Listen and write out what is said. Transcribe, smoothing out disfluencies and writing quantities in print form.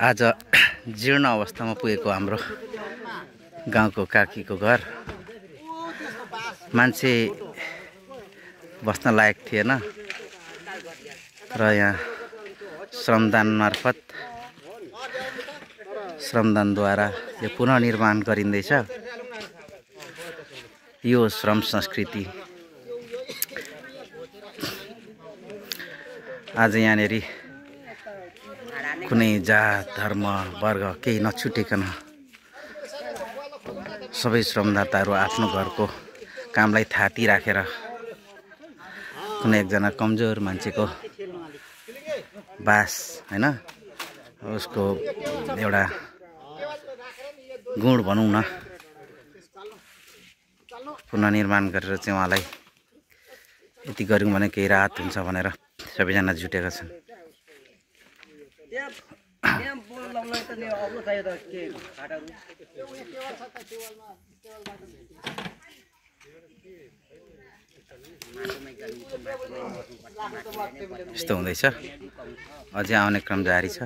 आज जीर्ण अवस्थामा पुगेको हाम्रो गाउँको काकीको घर मान्छे बस्न लायक थिएन र यहाँ श्रमदानद्वारा यो पुनर्निर्माण गरिँदैछ। यो श्रम संस्कृति आज यहाँनेर कुनै जात धर्म वर्ग केही नछुटिकन सबै श्रमदाताहरू आफ्नो घरको कामलाई थाती राखेर कुनै एकजना कमजोर मान्छेको बास हैन उसको एउटा गुण भनौँ न पुनर्निर्माण गरेर चाहिँ उहाँलाई यति गऱ्यौँ भने केही राहत हुन्छ भनेर सबैजना जुटेका छन्। यस्तो हुँदैछ, अझै आउने क्रम जारी छ।